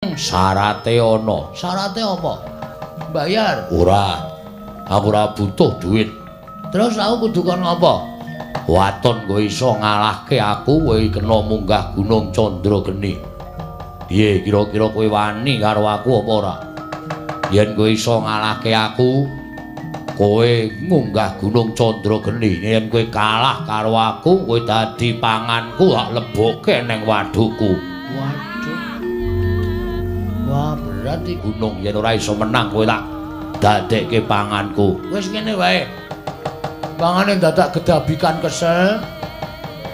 Syarate ana. Syarate apa? Bayar. Ora. Aku ora butuh duit. Terus aku kudu kon ngapa? Waton kowe iso ngalahke aku, kowe kena munggah Gunung Candrageni. Piye kira-kira kowe wani karo aku apa ora? Yen kowe iso ngalahke aku, kowe munggah Gunung Candrageni. Yen kowe kalah karo aku, kowe dadi panganku, tak lebokke ning wadukku. Waduh. Wah, berat iki. Gunung yen ora iso menang kowe tak dadekke panganku. Wis ngene wae. Pangane dadak gedabikan kesel.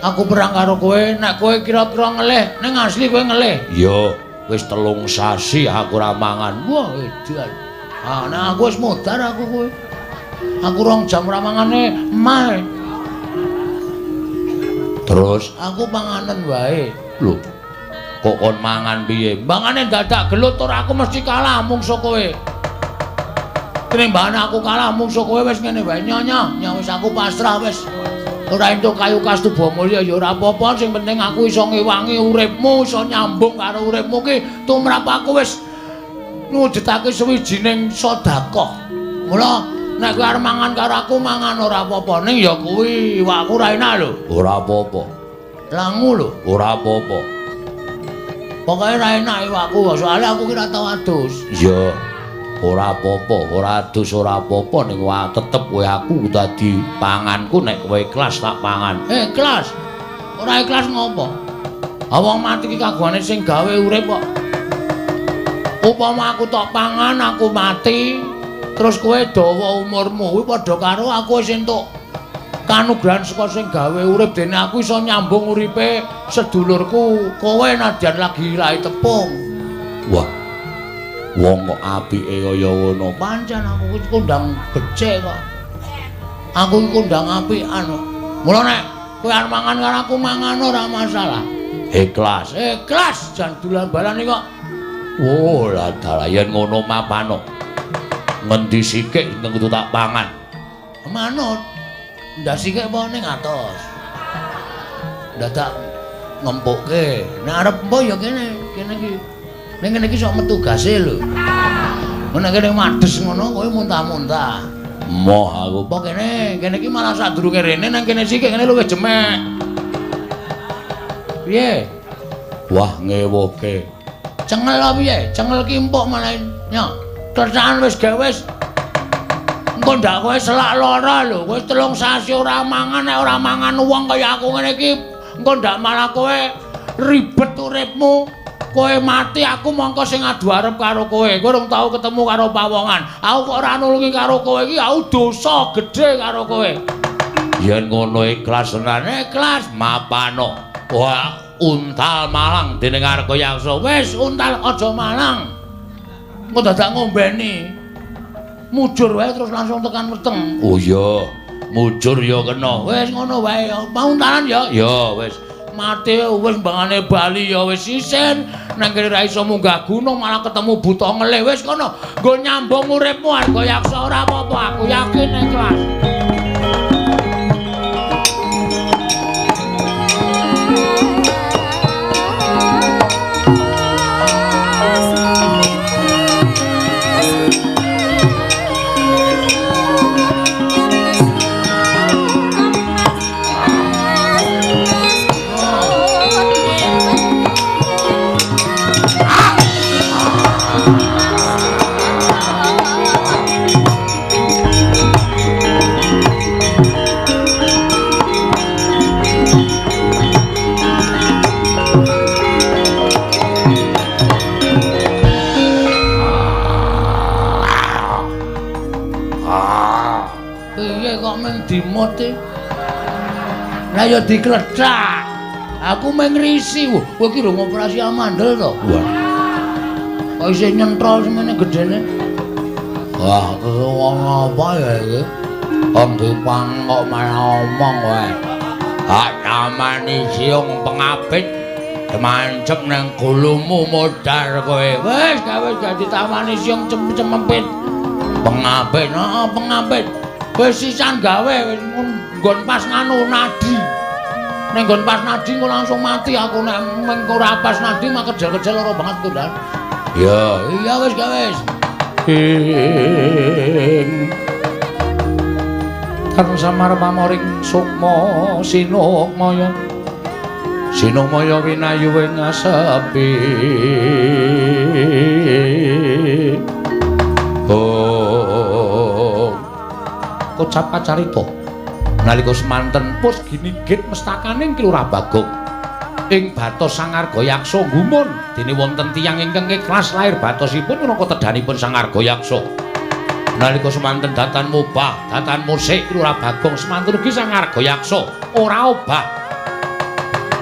Aku perang karo kowe, nek kowe kira-kira ngelih, ning asli kowe ngelih. Iya, wis 3 sasi aku ora mangan. Wah, edan. Ah, nek aku wis modar aku kowe. Aku 2 jam ora mangane emah. Terus aku panganen wae. Lho, kok kon mangan piye? Mangane dadak gelut ora aku mesti kalah mungso kowe. Tinimbangane aku kalah mungso kowe wis ngene wae nyonya, nya wis aku pasrah wis. Ora entuk kayu kastuba mulya ya ora apa-apa, sing penting aku iso ngewangi uripmu, iso nyambung karo uripmu ki tumrap aku wis ngujudake suwijining sedekah. Mula nek kowe arep mangan karo aku mangan ora apa-apa, ning ya kuwi iwakku ora enak lho. Ora apa-apa. Langu lho. Ora apa-apa. Pokoke ora enak iwakku, soalnya aku ki ora tau adus. Iya. Ora apa-apa, ora adus ora apa-apa, ning wae tetep kowe aku dadi panganku nek kowe ikhlas tak pangan. Ikhlas. Ora ikhlas ngopo? Ah wong mati ki kagungane sing gawe urip kok. Upama aku tok pangan aku mati, terus kowe dawa umurmu kuwi padha karo aku wis entuk kanugrahan saka sing gawe urip, dene aku iso nyambung uripe sedulurku kowe nadyan lagi rai tepung. Wah. Wong kok apike kaya ngono. Pancen aku iki kondang becik kok. Aku iki kondang apikan kok. Mula nek kowe arep mangan karo aku mangan ora masalah. Ikhlas. Ikhlas jan dolan balane kok. Oh, lah dalah yen ngono mapano. Ngendi sikik sing kudu tak pangan? Manut. Ndak sikik apa ning atos. Dadak ngempukke. Nek arep empo ya kene, kene iki. Ning kene iki sok metu gase lho. Nek kene mades ngono kowe muntah-muntah. Moh aku. Apa kene? Kene iki malah sadurunge rene nang kene sikik kene luwih jemek. Piye? Wah, ngewoke. Cengel apa piye? Cengel ki empuk malah. Nyo, tlecakan wis gawe wis. Engko ndak kowe selak lara lho. Kowe 3 sasi ora mangan, nek ora mangan wong kaya aku ngene iki, engko ndak malah kowe ribet uripmu. Kowe mati aku mongko sing adu arep karo kowe. Kowe urung tau ketemu karo pawongan. Aku kok ora nulungi karo kowe iki, aku dosa gedhe karo kowe. Yen ngono ikhlas tenan, ikhlas mapano. Wah, untal malang dening Argayaksa. Wis untal aja malang. Engko dadak ngombeni. Mujur wae terus langsung tekan weteng. Oh iya, mujur ya kena. Wis ngono wae. Mau untalan ya? Ya wis. Mati wis mbangane bali ya wis isin. Nang kene ra iso munggah gunung malah ketemu buta ngelih. Wis kono nggo nyambung uripmu Argayaksa ora apa-apa, aku yakin ikhlas. Dimote. Lah ya diklethak. Aku mung ngrisi. Kowe iki rung operasi amandel to? Wah. Kok isih nyentrol semene gedene? Wah, wong apa ya iki? Wong dipang kok malah omong wae. Hak tamani siung pengapit mancep nang gulumu modar kowe. Wis gawe dadi tamani siung cemempit. Pengapit, heeh, pengapit. Wis sisan gawe wis nggon pas nganu nadi. Ning nggon pas nadi engko langsung mati aku nek meng ora pas nadi mah kejel-kejel lara banget kok. Ya, iya wis gak wis. Ing Tarun samar pamoring sukma sinukmaya. Sinukmaya winayu ing asepi. Oh. Kocap kacarita. Nalika semanten pus ginigit mestakaning Ki Lurah Bagong. Ing batos Sang Argayaksa gumun dene wonten tiyang ingkang ikhlas lair batosipun minangka tedhanipun Sang Argayaksa. Nalika semanten datan mubah, datan musik Ki Lurah Bagong semanten ugi Sang Argayaksa ora obah.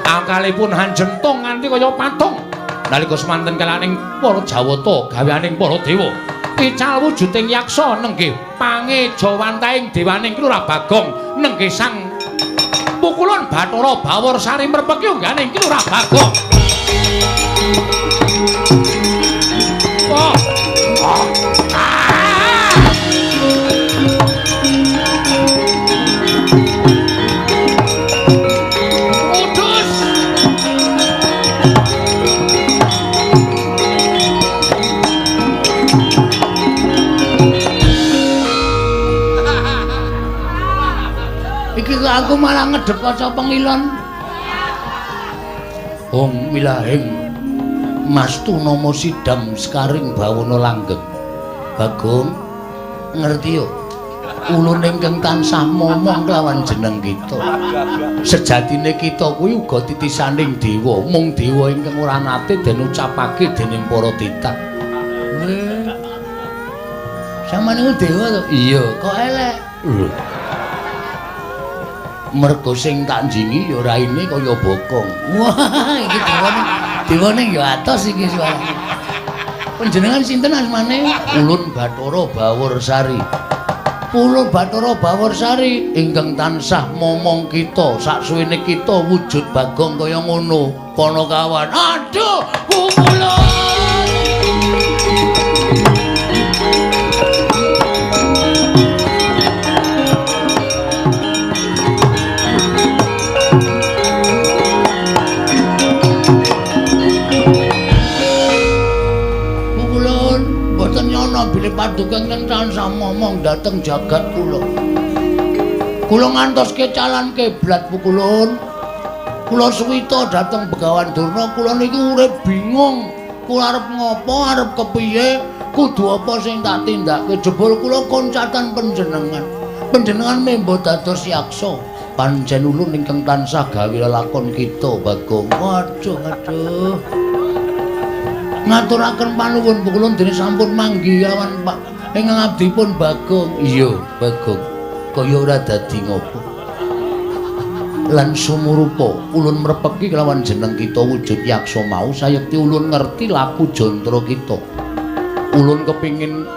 Angkalipun hanjentong nganti kaya patung. Nalika semanten kelaning para Jawata gaweaning para dewa. Ical wujuding yaksa nenggih pangejawantahing dewaning Ki Lurah Bagong nenggih sang pukulun Bathara Bawor Sari mrepeki ungganing Ki Lurah Bagong. Oh. Oh. Ah. Kudus. Iki kok aku malah ngedep kaca pengilon. Hong milahing mastu nama sidam sekaring bawana langgeng. Bagong ngerti yo. Ulun ingkang tansah momong kelawan jeneng kita. Sejatine kita kuwi uga titisaning dewa, mung dewa ingkang ora nate den ucapake dening para titan. Sampeyan niku dewa to? Iya, kok elek. Lho. Mergo sing tak njingi ya raine kaya bokong. Wah, iki dewane, dewane ya atos iki suarane. Panjenengan sinten asmane? Ulun Bathara Bawor Sari. Ulun Bathara Bawor Sari ingkang tansah momong kita saksuwene kita wujud Bagong kaya ngono. Panakawan. Aduh, pukulun. Bilih paduka ingkang tansah momong dhateng jagat kula. Kula ngantos kecalan kiblat pukulun. Kula suwita dhateng Begawan Durna, kula niki urip bingung. Kula arep ngopo, arep kepiye, kudu apa sing tak tindakake. Jebul kula koncatan panjenengan. Panjenengan membo dados yaksa. Pancen ulun ingkang tansah gawe lelakon kita, Bagong. Waduh, aduh. Ngaturaken panuwun pukulun dene sampun manggi awan Pak ingkang abdipun Bagong. Iya, Bagong. Kaya ora dadi ngopo. Lan sumurupa ulun mrepeki kelawan jeneng kita wujud yaksa mau sayekti ulun ngerti laku jantра kita. Ulun kepingin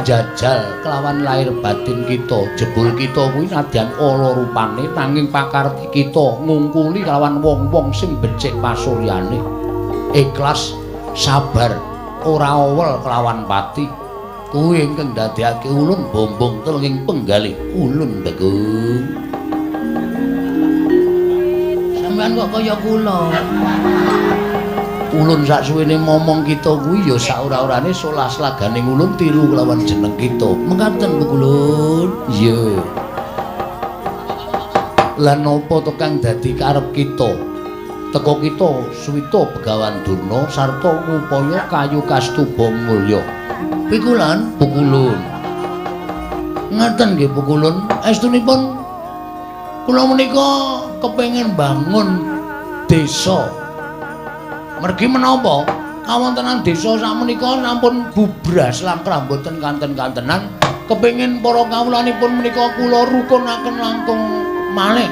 jajal kelawan lahir batin kita. Jebul kita kuwi nadyan ala rupane nanging pakarti kita ngungkuli kelawan wong-wong sing becik pasuryane. Ikhlas, sabar, ora owel kelawan pati. Kuwi ingkang ndadekake ulun bombong telenging penggalih ulun Bagong. Sampeyan kok kaya kula. Ulun saksuwene momong kita kuwi ya sak ora-orane solah slaganing ulun tiru kelawan jeneng kita. Mekaten pukulun. Iya. Lan napa to kang dadi karep kita? Teko kita suwita Begawan Durna sarta ngupaya kayu kastuba mulya. Pikulan pukulun. Ngaten nggih pukulun. Estunipun kula menika kepengin bangun desa. Mergi menapa kawontenan desa sakmenika sampun bubras langkrah mboten kanten-kantenan. Kepengin para kawulanipun menika kula rukunaken langkung malih.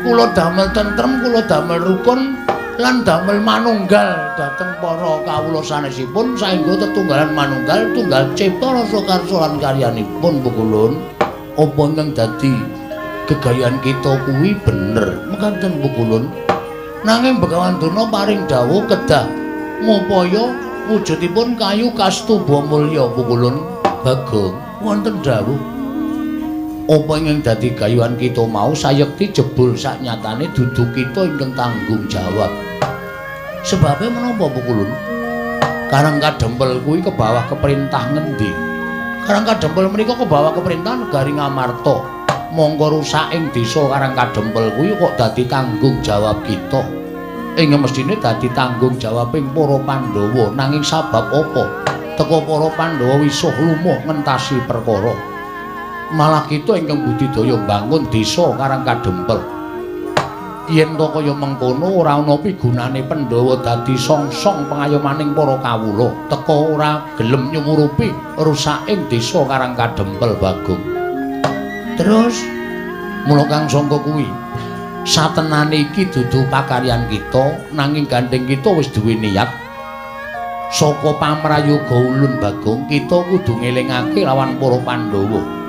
Kula damel tentrem, kula damel rukun lan damel manunggal dhateng para kawula sanesipun saengga tetunggalan manunggal tunggal cipta rasa karsa lan karyanipun pukulun. Apa ingkang dadi gegayan kita kuwi bener mekaten pukulun. Nanging Begawan Durna paring dawuh kedah ngupaya wujudipun kayu kastuba mulya pukulun. Bagong wonten dawuh apa ingkang dadi gayuhan kita mau sayekti jebul saknyatane dudu kita ingkang tanggung jawab. Sebabe menapa pukulun? Karang Kadempel kuwi ke bawah keperintah ngendi? Karang Kadempel menika ke bawah keperintah negari Ngamarta. Mongko rusak ing desa Karang Kadempel kuwi kok dadi tanggung jawab kita. Ing mestine dadi tanggung jawab ing para Pandhawa, nanging sabab apa? Teka para Pandhawa wisuh lumuh ngentasi perkara. Malah kita ingkang budidaya mbangun desa Karang Kadempel. Yen to kaya mengkono ora ana pigunane Pandhawa dadi songsong pengayomaning para kawula, teka ora gelem nyumurupi rusaking desa Karang Kadempel Bagong. Terus mula kang sangka kuwi satenane iki dudu pakaryan kita, nanging gandeng kita wis duwe niat saka pamrayoga ulun Bagong, kita kudu ngelingake lawan para Pandhawa.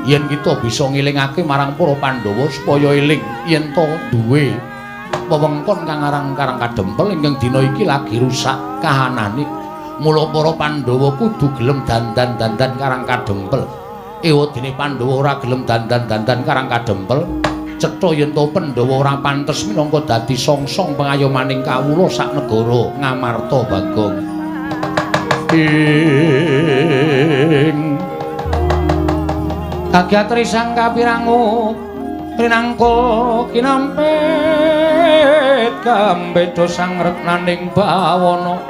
Yen kita bisa ngelingake marang para Pandhawa supaya eling yen to duwe wewengkon kang aran Karang Kadempel ingkang dina iki lagi rusak kahanane. Mula para Pandhawa kudu gelem dandan-dandan Karang Kadempel. Ewadene Pandhawa ora gelem dandan-dandan Karang Kadempel, cetha yen to Pandhawa ora pantes minangka dadi songsong pengayomaning kawula sak negara Ngamarta Bagong. Ing kagyatri sang kapirangu prinangka kinampit kambeda sang retnaning bawana.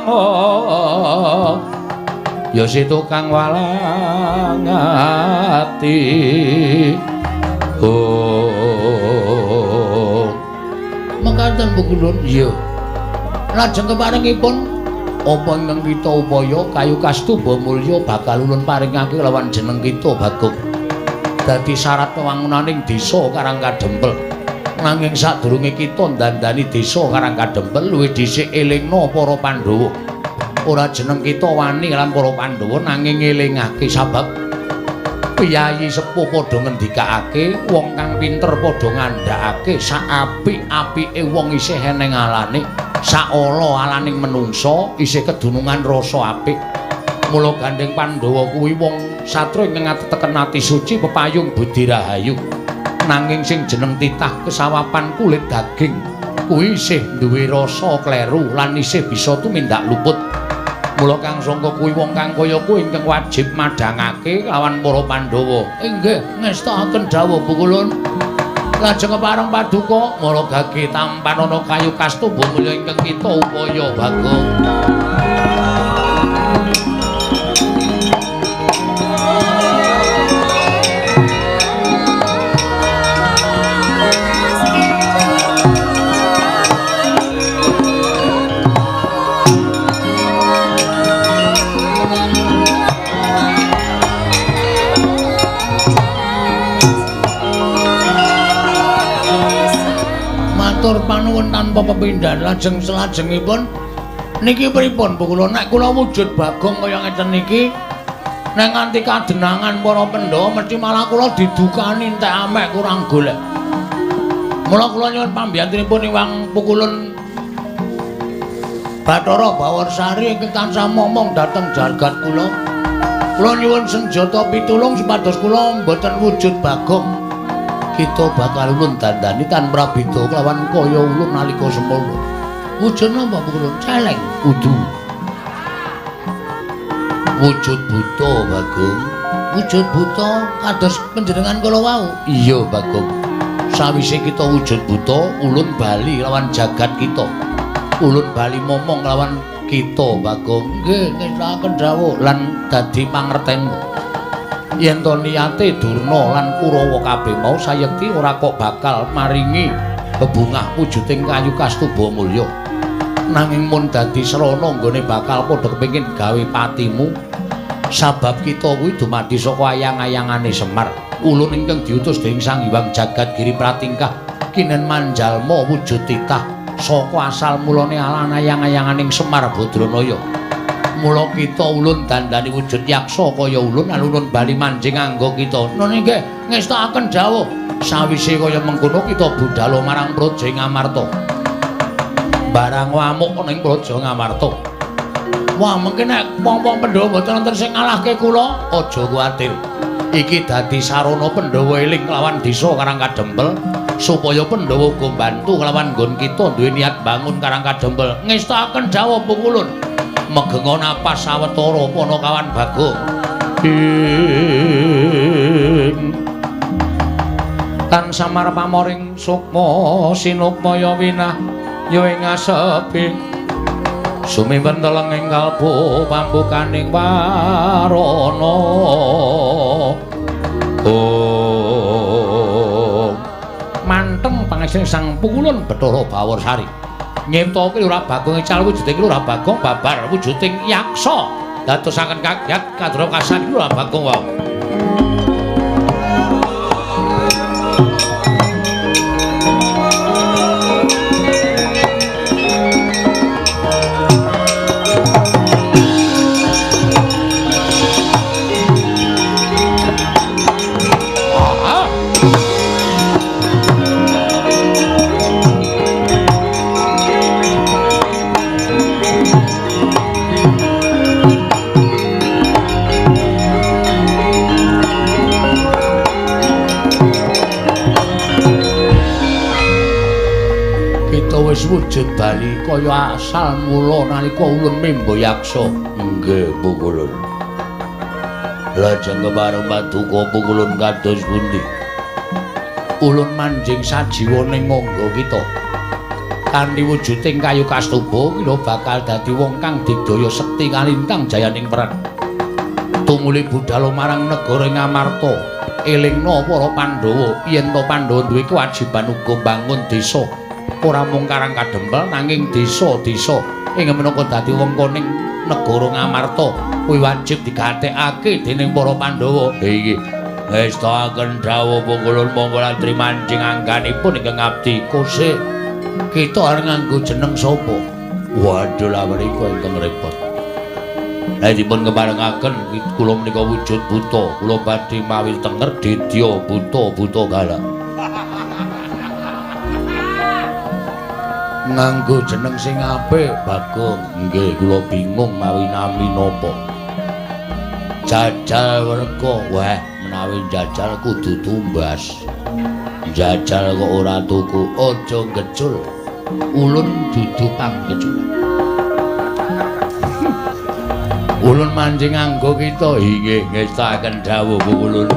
Oh, ya si tukang walang ati. Oh, mekaten Bu Kulun. Iya. Lajeng keparengipun apa ingkang kita upaya kayu kastuba mulya bakal ulun paringake lawan jeneng kita Bagong. Dadi syarat wewangunaning desa Karang Kadempel. Nanging sadurunge kita ndandani desa Karang Kadempel luwih dhisik elingna para Pandhawa. Ora jeneng kita wani lan para Pandhawa nanging ngelingake sabab piyayi sepuh padha ngendikake, wong kang pinter padha ngandhakake sak apik-apike wong isih eneng alane, sak ala alaning menungsa isih kedunungan rasa apik. Mula gandeng Pandhawa kuwi wong satru ingkang ngateken ati suci pepayung budi rahayu. Nanging sing jeneng titah kesawapan kulit daging kuwi isih duwe rasa kleru lan isih bisa tumindak luput. Mula kang sangka kuwi wong kang kaya kuwi ingkang wajib madhangake lawan para Pandhawa. Inggih, ngestakaken dawuh Bu Kulun. Lajeng kepareng paduka mara gage tampanana kayu kastuba mulya ingkang kita upaya Bagong. Matur panuwun tanpa pepindhan. Lajeng selajengipun niki pripun Bu Kula? Nek kula wujud Bagong kaya ngeten niki, nek nganti kadenangan para Pandhawa mesti malah kula didukani entek amek kurang golek. Mula kula nyuwun pambiyantunipun Iwang Pukulun Bathara Bawarsari ingkang tansah momong dhateng jagat kula. Kula nyuwun senjata pitulung supados kula mboten wujud Bagong. Kita bakal ulun dandani tan prabeda kelawan kaya ulun nalika semono. Wujud napa Bu Kulun? Celeng. Kudu. Wujud buta Bagong. Wujud buta kados panjenengan kala wau. Iya Bagong. Sawise kita wujud buta, ulun bali lawan jagat kita. Ulun bali momong lawan kita Bagong. Nggih, ngestakaken dawuh lan dadi pangertenmu. Yen to niyate Durna lan Kurawa kabeh mau sayekti ora kok bakal maringi bebungah wujuding kayu kastuba mulya. Nanging mun dadi srana nggone bakal padha kepengin gawe patimu, sabab kita kuwi dumadi saka ayang-ayangane Semar. Ulun ingkang diutus dening Sang Hyang Jagat Giri Pratingkah kinen manjalma wujud titah saka asal mulane alan ayang-ayanganing Semar Badranaya. Mula kita ulun dandani wujud yaksa kaya ulun lan ulun bali manjing anggo kita. Nun inggih ngestakaken dawuh. Sawise kaya mengkono kita budhal marang Praja Ngamarta. Barang ngamuk ana ing Praja Ngamarta. Wah, mengke nek wong-wong Pandhawa mboten wonten sing ngalahke kula, aja kuwatir. Iki dadi sarana Pandhawa eling kelawan desa Karang Kadempel supaya Pandhawa uga mbantu kelawan nggon kita duwe niat bangun Karang Kadempel. Ngestakaken dawuh Pukulun. Megenga napas sawetara Panakawan Bagong. Ing tan samar pamoring sukma sinukmaya winah ya ing asepi sumimpen teleng ing kalbu pambukaning warana. Oh, manteng pangesing Sang Pukulun Bathara Bawarsari nyiptake Lurah Bagong ical wujuding Lurah Bagong babar wujuding yaksa dadosaken kagyat kadra kasan Lurah Bagong wau. Wis wujud bali kaya asal mula nalika ulun memba yaksa. Nggih, Pukulun. Lajeng kepareng paduka Pukulun kados pundi? Ulun manjing sajiwa ning ngangga kita. Kanthi wujuding kayu kastuba kira bakal dadi wong kang digdaya sekti kalintang jayaning perang. Tumuli budhal marang negara Ngamarta, elingna para Pandhawa yen to Pandhawa duwe kewajiban uga mbangun desa. Ora mung Karang Kadempel nanging desa-desa ing minangka dadi wengkoning negara Ngamarta kuwi wajib digatekake dening para Pandhawa. Iki ngestakaken dawuh Pukulun monggo latri mancing angganipun ingkang abdi kose. Kita arep nganggo jeneng sapa? Waduh lha mriku ingkang repot. Lah dipun keparengaken kula menika wujud buta, kula badhe mawi tenger dedya buta buta galak. Nganggo jeneng sing apik Bagong. Nggih, kula bingung mawi nami napa. Jajal werka. Wah, menawi jajal kudu tumbas. Jajal kok ora tuku, aja ngecul. Ulun dudu panggeculan. Ulun mancing nganggo kita. Inggih, ngestakaken dawuh Pukulun.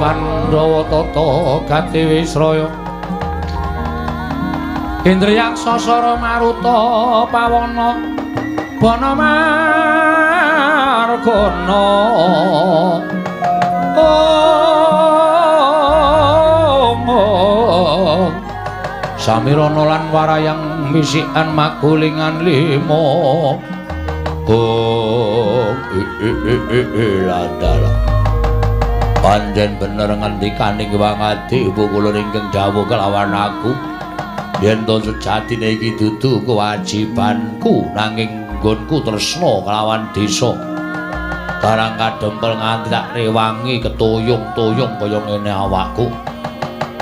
Pandhawa tata gati wisraya Indriyaksa sara maruta pawana bana margana. Om Samirana lan warayang misikan magulingan lima. Om landala. Panjen bener ngendikaning Wangadi Pukulun ingkang dawuh kelawan aku. Yen to sejatine iki dudu kewajibanku nanging nggonku tresna kelawan desa Karang Kadempel nganti tak rewangi ketuyung-tuyung kaya ngene awakku.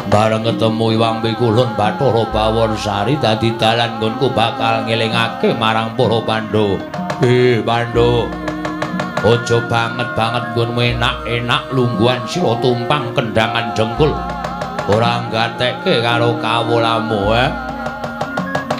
Bareng ketemu Iwang Pikulun Bathara Bawarsari dadi dalan nggonku bakal ngelingake marang para Pandhawa. Pandhawa, aja banget-banget nggonmu enak-enak lungguhan sira tumpang kendangan dengkul. Ora nggatekke karo kawulamu,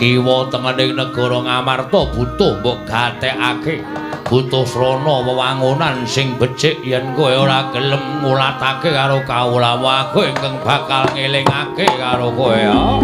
Kiwa tengening negara Ngamarta butuh mbok gatekake. Butuh srana wewangunan sing becik yen kowe ora gelem ngulatake karo kawulamu aku ingkang bakal ngelingake karo kowe ya.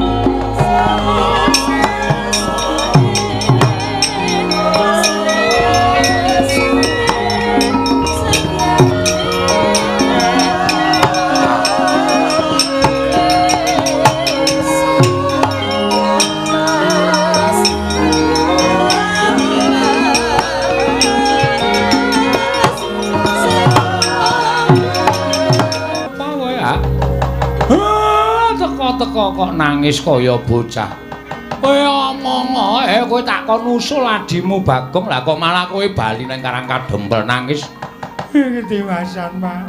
Kok nangis kaya bocah? Kowe omong ae, kowe tak kon usul adimu Bagong, lah kok malah kowe bali nang Karang Kadempel nangis. Ketiwasan, Pak.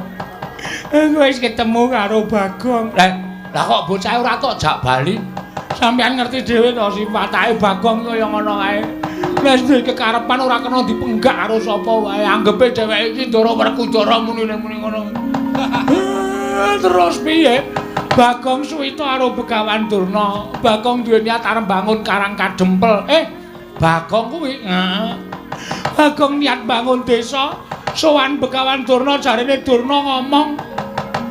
Aku wis ketemu karo Bagong. Lah kok bocah ora tok jak bali? Sampeyan ngerti dhewe to sifatake Bagong kaya ngono kae. Wis duwe kekarepan ora kena dipenggak karo sapa wae. Anggepe dheweke iki Ndara Werkudara muni-muni ngono. Terus piye? Bagong suwita karo Begawan Durna. Bagong duwe niat arep bangun Karang Kadempel. Bagong kuwi. Heeh. Bagong niat bangun desa. Sowan Begawan Durna, jarene Durna ngomong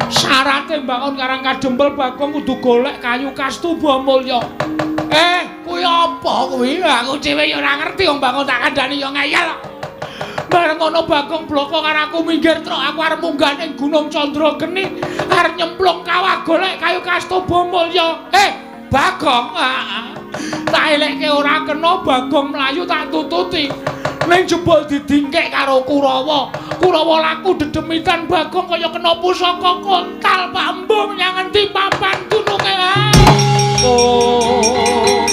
syarate bangun Karang Kadempel Bagong kudu golek kayu kastuba mulya. Kuwi apa kuwi? Aku dhewe ya ora ngerti wong Bagong tak kandhani ya ngeyel. Bareng ngono Bagong bloko karo aku minggir truk, aku arep munggah ning Gunung Candrageni, arep nyemplung kawah golek kayu kastuba mulya. Bagong, tak elekke ora kena, Bagong mlayu tak tututi. Ning jebul didingkek karo Kurawa. Kurawa laku dedemitan Bagong kaya kena pusaka kontal Pak Embung menyang endi papan gununge. Oh.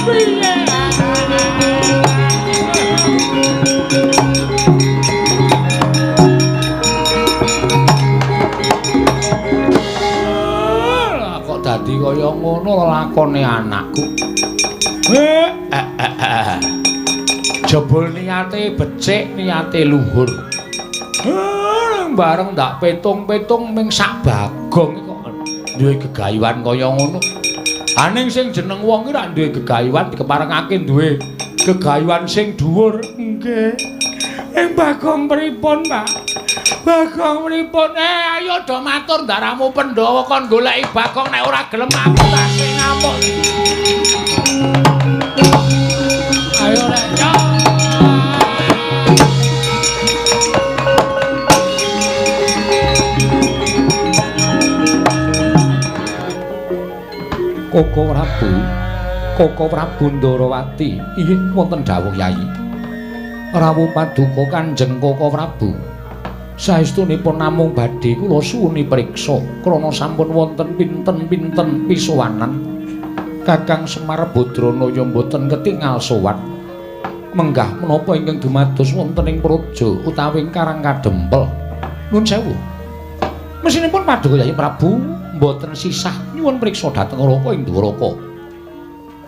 Piye? Lah kok dadi kaya ngono lakone anakku. Jebul niate becik, niate luhur. Bareng ndak petung-petung ming sak Bagong kok duwe gegayuhan kaya ngono. Aning sing jeneng wong iki rak duwe gegayuhan dikeparengake duwe gegayuhan sing dhuwur. Nggih. Ing Bagong pripun, Pak? Bagong pripun? Ayo do matur ndaramu Pandhawa kon goleki Bagong, nek ora gelem aku tak sing ngamuk. Ayo rek. Koko Prabu, Koko Prabu Ndarawati, inggih wonten dawuh Yayi. Rawuh paduka Kanjeng Koko Prabu. Saestunipun namung badhe kula suwuni priksa krana sampun wonten pinten-pinten pisowanan. Kakang Semar Badranaya mboten ketingal sowan. Menggah menapa ingkang dumados wonten ing praja utawi Karang Kadempel. Nuwun sewu. Mesinipun paduka Yayi Prabu mboten sisah nyuwun priksa dhateng Raka ing Dwaraka.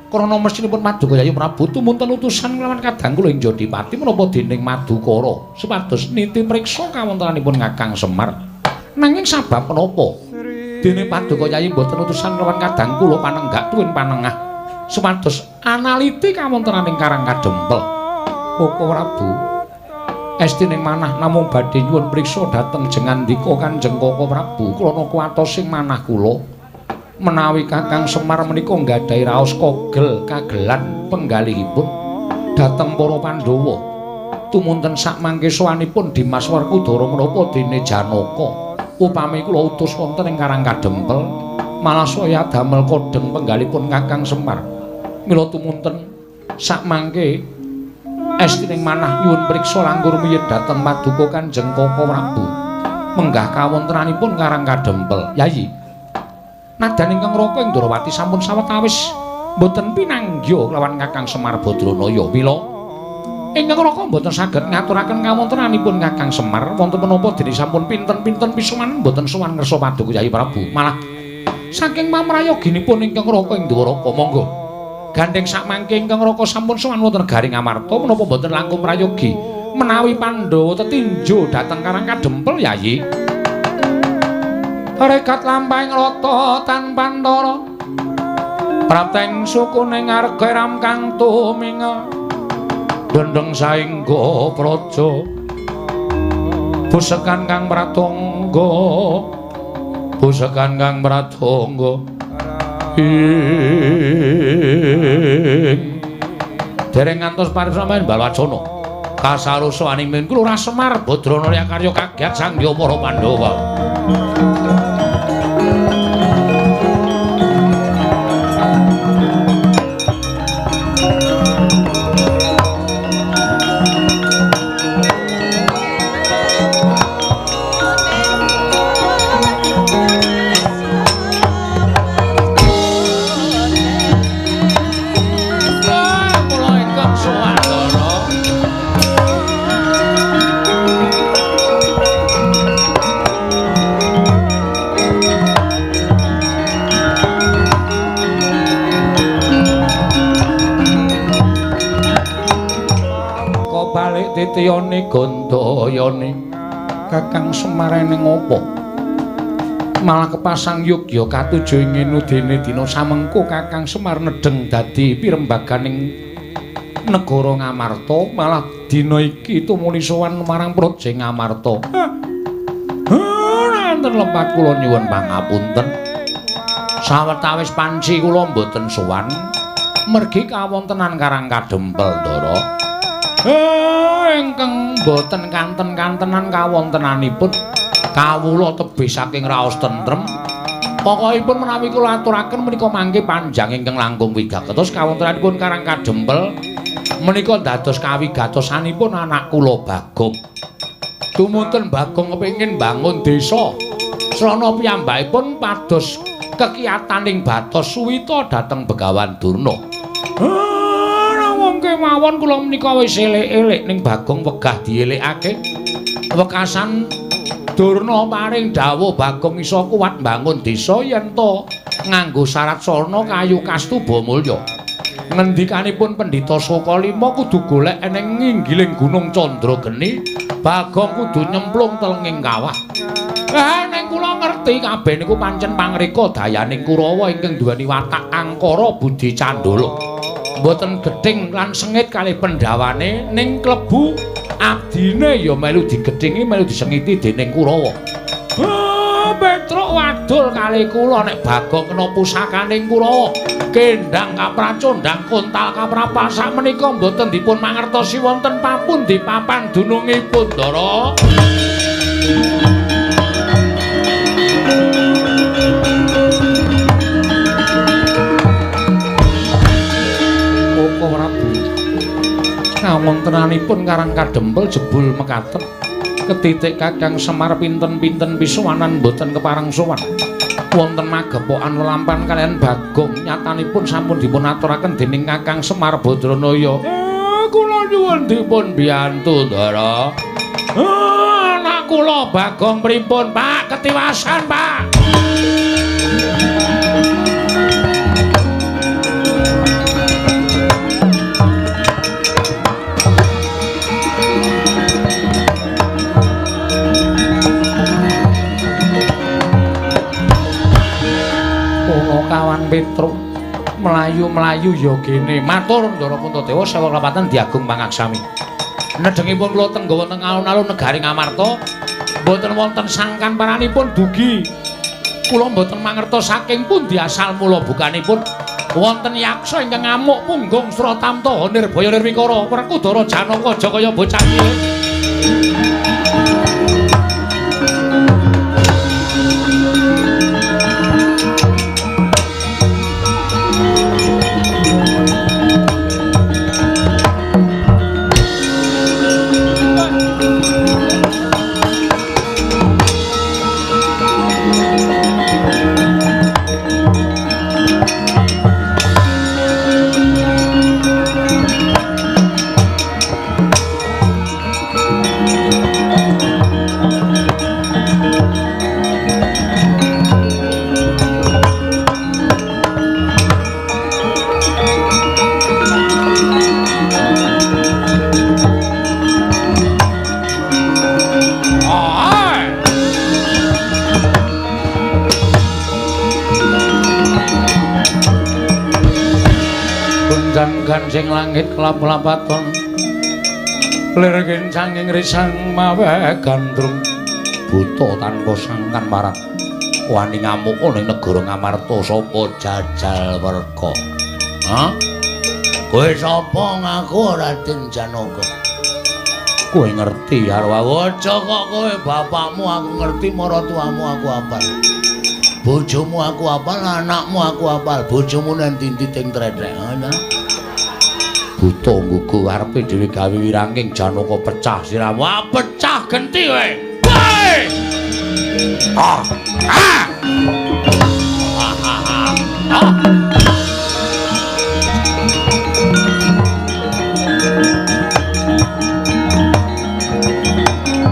Krana mesinipun paduka Yayi Prabu tumunten utusan nglawan kadang kula ing Jodipati menapa dening Madukara supados niti priksa kawontenanipun Kakang Semar. Nanging sabab menapa dene paduka Yayi mboten utusan nglawan kadang kula panenggak tuwin panengah supados analiti kawontenaning Karang Kadempel. Koko Prabu estining manah namung badhe nyuwun priksa dhateng jengandika Kanjeng Koko Prabu krana kuwatos sing manah kula menawi Kakang Semar menika nggadahi raos kogel kagelan penggalihipun dhateng para Pandhawa. Tumunten sakmangke sowanipun Dimas Werkudara menapa dene Janaka upami kula utus wonten ing Karang Kadempel malah saya damel kodheng penggalipun Kakang Semar. Mila tumunten sakmangke estining manah nyuwun priksa langkung rumiyin dhateng paduka Kanjeng Koko Prabu menggah kawontenanipun Karang Kadempel. Yayi, nadan ingkang Raka ing Ndrawati sampun sawetawis mboten pinanggya kelawan Kakang Semar Badranaya. Mila ingkang Raka mboten saged ngaturaken kawontenanipun Kakang Semar wonten menapa dene sampun pinten-pinten pisowan mboten sowan ngersa paduka Yayi Prabu. Malah saking pamrayoginipun ingkang Raka ing Dwaraka monggo gandeng sakmangke ingkang Raka sampun sowan wonten negari Ngamarta menapa mboten langkung prayogi menawi Pandhawa tetinju dhateng Karang Kadempel Yayi. Rekat lampahing rata tanpa antara prapteng sukune ngarga ram kang tuminga dendeng saengga praja busekan kang pratangga busekan kang pratangga ing dereng ngantos paripsamen Balwacana kasarusa animin kula Semar Badranaya karya kagiat sangya para Pandhawa. Balik titiyane Gandayani. Kakang Semar ning apa? Malah kepasang yogya katuju ing ngene dina samengko Kakang Semar nedheng dadi pirembaganing negara Ngamarta, malah dina iki tumuli sowan marang Praja Ngamarta. Wonten lepat kula nyuwun pangapunten. Sawetawis panci kula mboten sowan mergi kawontenan Karang Kadempel, Ndara. Ingkang mboten kanten-kantenan kawontenanipun kawula tebih saking raos tentrem. Pokokipun menawi kula aturaken menika mangke panjang ingkang langkung wigatos kawontenanipun Karang Kadempel menika dados kawigatosanipun anak kula Bagong. Tumunten Bagong kepengin bangun desa. Srana piyambakipun pados kekiyataning Bathara Suwita dhateng Begawan Durna. Wong kemawon kula menika wis elek-elek ning Bagong wegah dielekake. Wekasan Durna paring dawuh Bagong iso kuat mbangun desa yen to nganggo syarat sarana kayu kastuba mulya. Ngendikanipun Pendhita Sukalima kudu golek eneng nginggiling Gunung Candrageni, Bagong kudu nyemplung telenging kawah. Ning kula ngerti kabeh niku pancen pangreka dayaning Kurawa ingkang duweni watak angkara budi candala. Mboten gething lan sengit kalih pendhawane ning klebu abdine ya melu digethingi melu disengiti dening Kurawa. Petruk wadul kalih kula nek Bagong kena pusakaning Kurawa. Kendang kapracondang kontal kaprapas sakmenika mboten dipun mangertosi wonten papundi papan dunungipun, Ndara. Koko Prabu, kawontenanipun Karang Kadempel jebul mekaten ketitik Kakang Semar pinten-pinten pisuwanan mboten kepareng sowan. Wonten magepokan lelampan kaliyan Bagong nyatanipun sampun dipun aturaken dening Kakang Semar Badranaya. Kula nyuwun dipun biyantu, Ndara. Anak kula Bagong pripun, Pak? Ketiwasan, Pak. Kawan Petruk mlayu-mlayu ya gene. Matur Ndara Puntadewa sewa klepatan diagung pangaksami. Nedhengipun kula tengga wonten alun-alun negari Ngamarta, mboten wonten sangkan paranipun dugi. Kula mboten mangertos saking pundi asal mula bukanipun wonten yaksa ingkang ngamuk punggung Sratamta Nirbaya Nirwikara Werkudara Janaka aja kaya bocah cilik. Gancing langit kelap-lapaton lir kencanging risang mawe gandrung buta tanpa sangkan marang wani ngamuk ning negara Ngamarta sapa jajal werka. Ha? Kowe sapa ngaku Raden Janaka? Kowe ngerti karo aku? Aja kok kowe bapakmu aku ngerti, maratuamu aku apal. Bojomu aku apal, anakmu aku apal. Bojomu nang ndi ting trethek ana. Buta nggugu arepe dhewe gawe wiranging Janaka pecah siramu. Wah, pecah genti kowe. Kowe. Ah. Ah. Ah.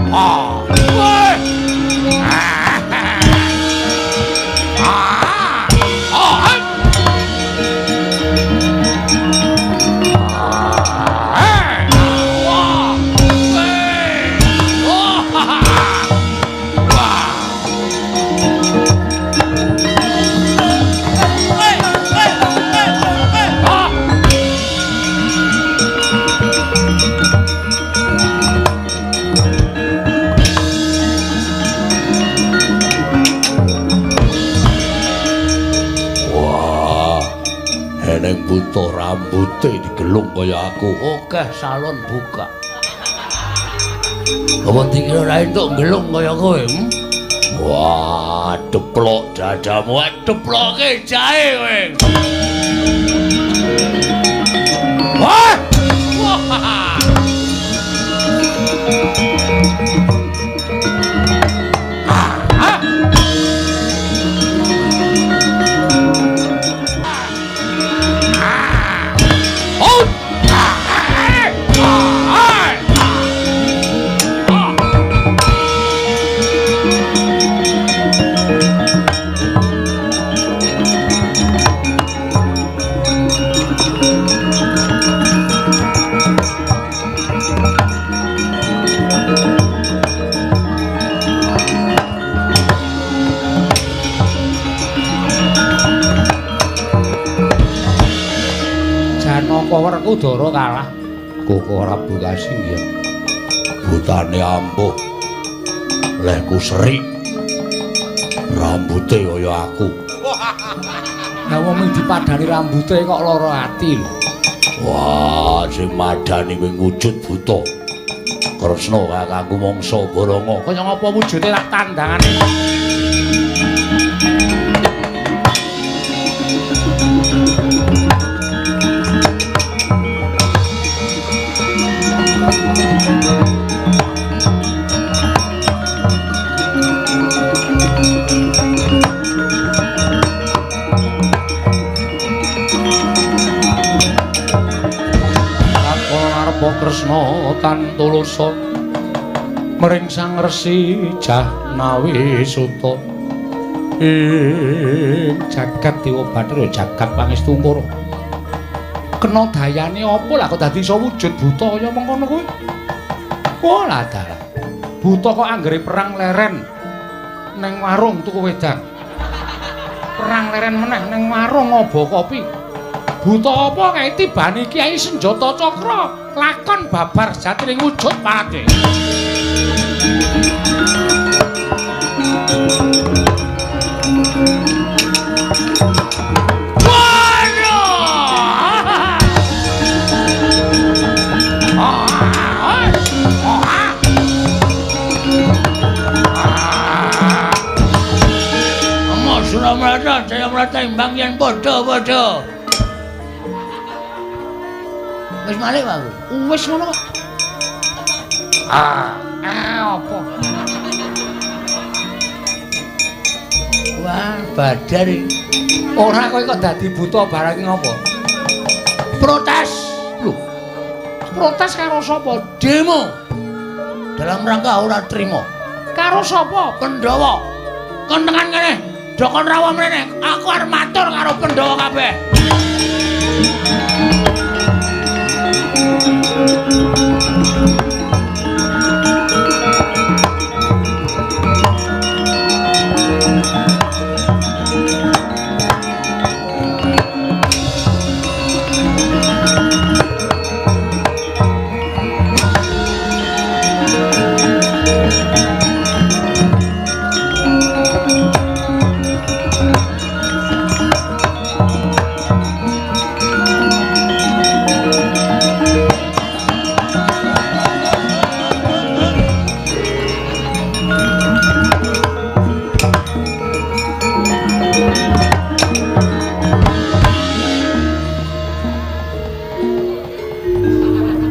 Ah. Kowe. Ah. Ah. Ah. kaya aku. Oke, salon buka. Apa dikira ora entuk nggelung kaya kowe? Wah, deplok dadamu, deploke jahe kowe. Wah! Wah! Werkudara kalah. Koko Prabu Kasinggihan. Butane ampuh. Lehku serik. Rambute kaya aku. Lah wong mung dipadani rambute kok lara ati lho. Wah, sing madani kuwi wujud buta. Kresna kakangku mangsa Baranga. Kaya ngapa wujude tak tandangane. Kresna tan tulusa mring Sang Resi Jahnawi Suta ing jagat Dewa Bathara jagat pangestu Kura. Kena dayane apa lah kok dadi iso wujud buta kaya mengkono kuwi? Oh lah dalah. Buta kok anggere perang leren neng warung tuku wedang. Perang leren meneh neng warung ngobo kopi. Buta apa kae tibane kiai senjata cakra lakon babar jatining wujud parade. Amo Suramrata Jayamrata imbang yen padha-padha. Wis malik Pak. Wis ngono kok. Ah, apa? Wah, badar iki. Ora kowe kok dadi buta barang iki ngopo? Protes. Lho. Protes karo sapa? Demo. Dalam rangka ora trima. Karo sapa? Pandhawa. Kon tekan kene. Dokon rawa mrene. Aku arep matur karo Pandhawa kabeh.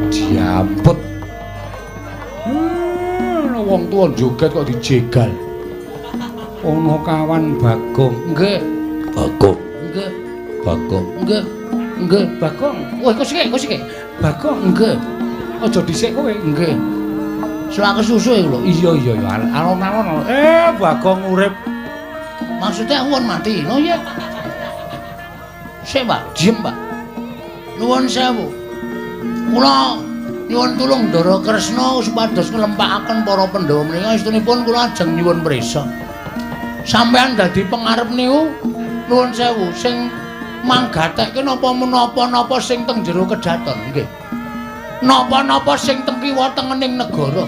Diamput. Wong tuwa joget kok dijegal. Ana kawan Bagong. Nggih. Bagong. Nggih. Bagong. Nggih. Nggih, Bagong. Wah, kok sik, kok sik. Bagong. Nggih. Aja dhisik kowe. Nggih. Selak kesusu iku lho. Iya iya ya, alon-alon. Bagong urip. Maksudnya aku mati. Oh iya. Sik, Pak, diem, Pak. Nuwun sewu. Kula nyuwun tulung Ndara Kresna supados nglempakaken para Pandhawa menika estunipun kula ajeng nyuwun prisa. Sampeyan dadi pengarep niku nuwun sewu sing manggatekke napa menapa-napa sing teng jero kedaton nggih. Napa-napa sing teng kiwa tengening negara.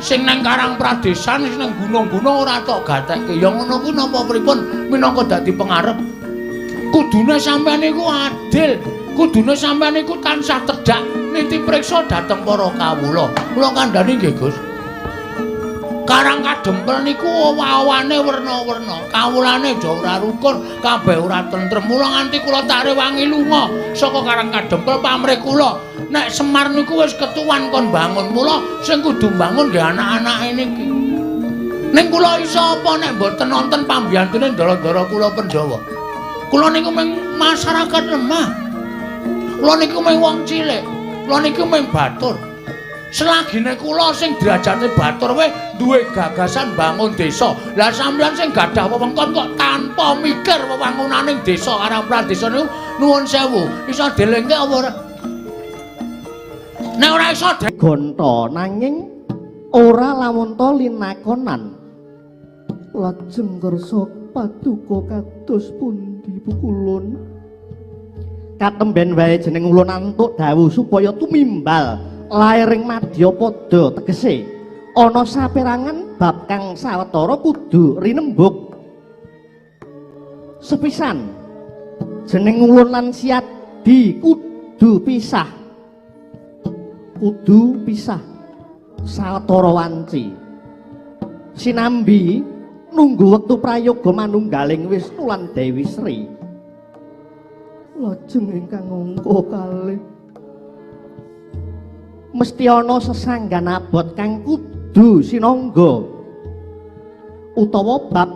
Sing nang Karang Pradesan sing nang gunung-gunung ora tok gatekke. Ya ngono kuwi napa pripun minangka dadi pengarep. Kudune sampeyan niku adil, kudune sampeyan niku tansah tedhak niti priksa dhateng para kawula. Kula kandhani nggih, Gus. Karang Kadempel niku owah-owane werna-werna, kawulane aja ora rukun, kabeh ora tentrem. Mula nganti kula tak rewangi lunga saka Karang Kadempel pamrih kula. Nek Semar niku wis ketuwan kon bangun, mula sing kudu bangun nggih anak-anake niki. Ning kula iso apa nek mboten nonton pambiyantune ndara-ndara kula Pandhawa. Kula niku mung masyarakat lemah. Kula niku mung wong cilik. Kula niku mung batur. Selagine kula sing derajate batur wae duwe gagasan bangun desa. Lah sampeyan sing gadah wewengkon kok tanpa mikir wewangunaning desa Karang Pradesa niku nuwun sewu, iso dilengke apa ora? Nek ora iso gonta nanging ora lamunta linakonan. Lajeng kersa paduka kados pundi pukulun? Katemben wae jeneng ulun antuk dawuh supaya tumimbal lair ing madyapada, tegese ana saperangan bab kang sawetara kudu rinembug. Sepisan, jeneng ulun lan Siadi kudu pisah. Kudu pisah sawetara wanci. Sinambi nunggu wektu prayoga manunggaling Wisnu lan Dewi Sri. Lajeng ingkang angka kalih, mesti ana sesanggan abot kang kudu sinangga utawa bab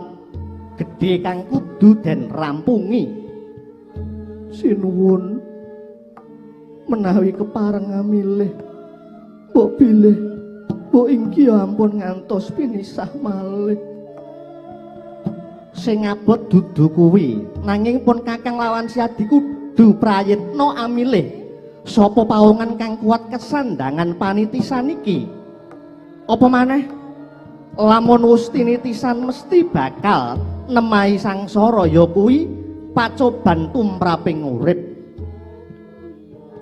gedhe kang kudu den rampungi. Sinuwun menawi kepareng amilih, mbok bilih mbok inggih ampun ngantos pinisah malih. Sing abot dudu kuwi, nanging pun Kakang lawan Siadi kudu prayitna amilih sapa pawongan kang kuat kesandangan panitisan iki. Apa maneh lamun wis tinitisan mesti bakal nemahi sangsara, ya kuwi pacoban tumraping urip.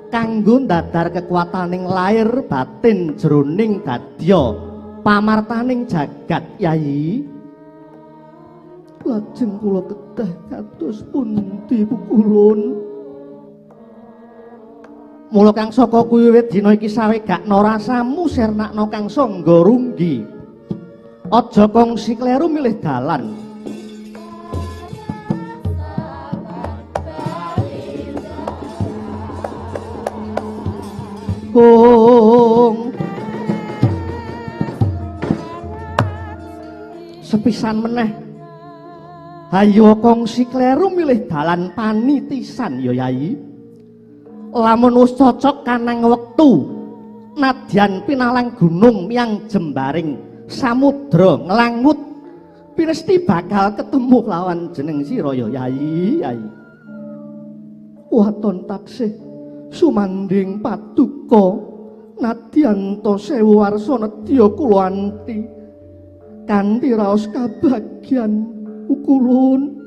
Kanggo ndadar kekuataning lair batin jroning dadya pamartaning jagat, Yayi. Lajeng kula kedah kados pundi pukulun? Mula kang saka kuwi wiwit dina iki sawegakna rasamu sernakna kang sangga runggi. Aja kongsi kleru milih dalan. Kung sepisan meneh, hayo kongsi kleru milih dalan panitisan ya Yayi. Lamun wis cocok kanang wektu nadyan pinalang gunung yang jembaring samudra nglangut, pinesti bakal ketemu lawan jeneng sira ya Yayi. Yayi waton taksih sumanding paduka nadyan ta sewu warsa nedya kula anti kanthi raos kabagyan ukulun.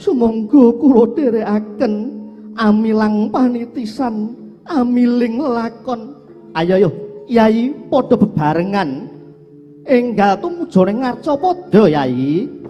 Sumangga kula dherekaken amilang panitisan amiling lelakon. Ayo yo Yayi padha bebarengan enggal tumuju ning Ngarcapada Yayi.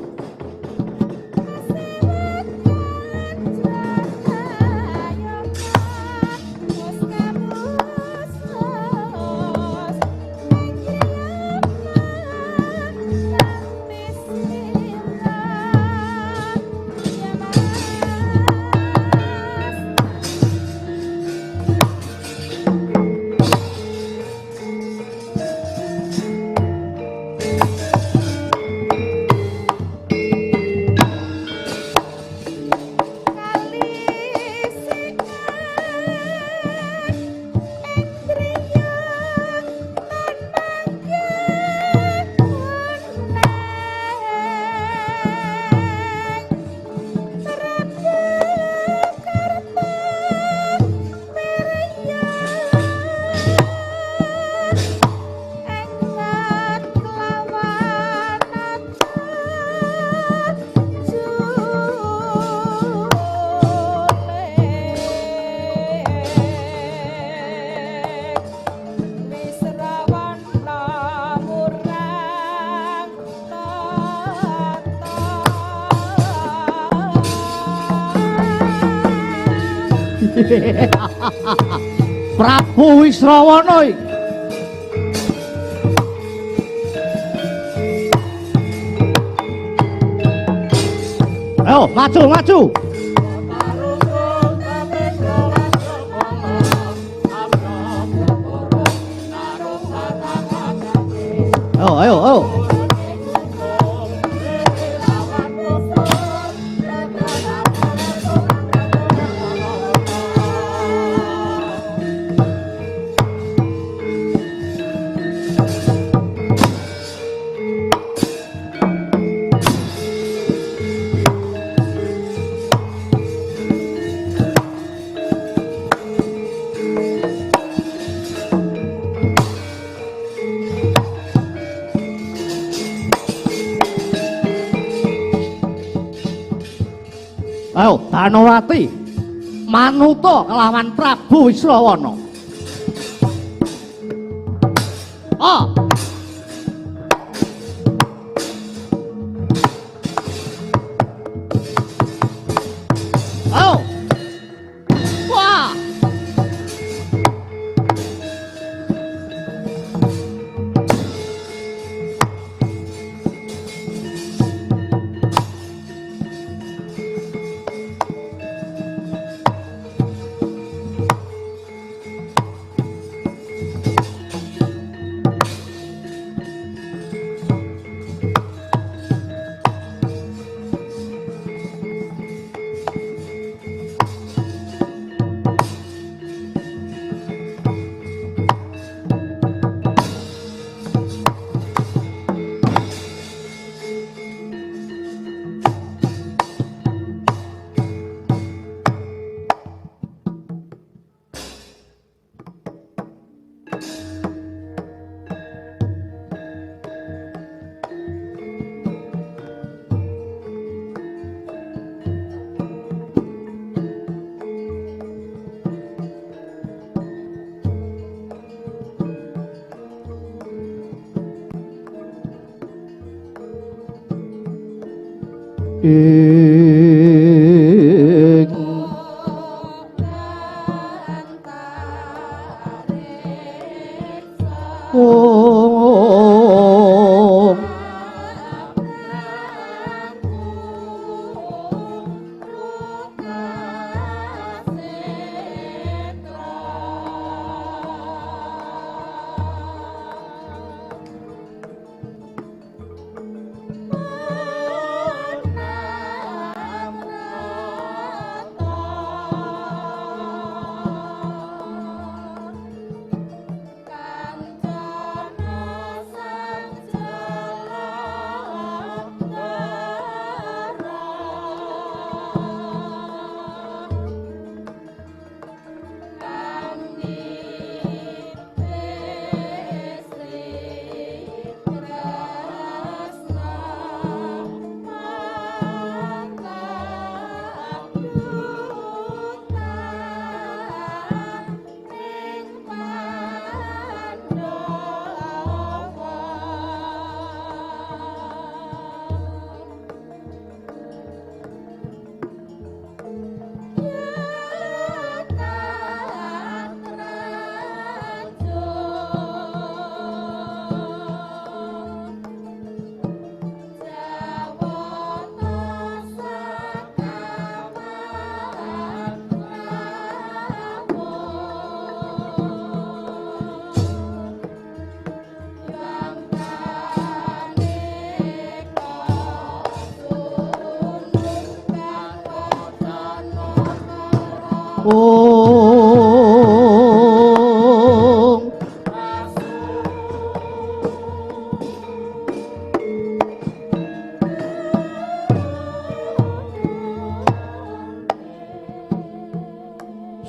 Prabu Wisrawana iki. Ayo, maju, maju. Ayo, ayo, ayo. Ayo, Danowati manuta kelawan Prabu Wisrawana. Ah. Ayo. Wah. Ing Om Om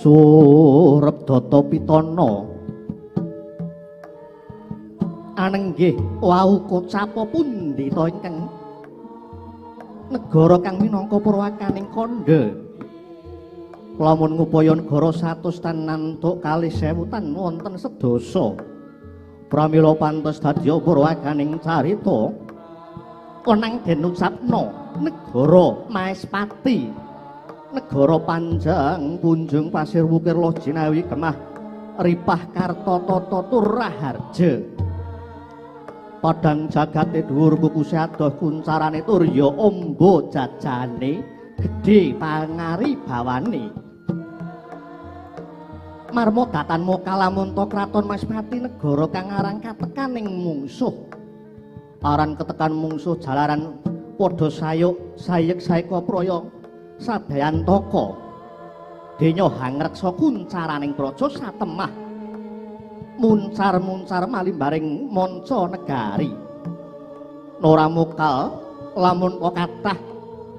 Surep Data Pitana anenggih wau kocapa pundi ta ingkang negara kang minangka purwakaning kandha. Lamun ngupaya negara 100 tan nantuk kalih sewu tan wonten sedasa. Pramila pantes dadi purwakaning carita konang den ucapna negara Maespati. Negara panjang punjung pasir wukir loh jinawi gemah ripah karta tata tur raharja. Padang jagate dhuwur kukuse adoh kuncarane tur ya amba jajane gedhe pangari bawane. Marmo datan mokalamunta kraton Maspati negara kang aran katekaning mungsuh. Aran ketekan mungsuh jalaran padha sayuk sayek saeka praya sadayantaka. Denya hangreksa kuncaraning praja satemah muncar-muncar malimbaring manca negari. Nora mokal lamun kathah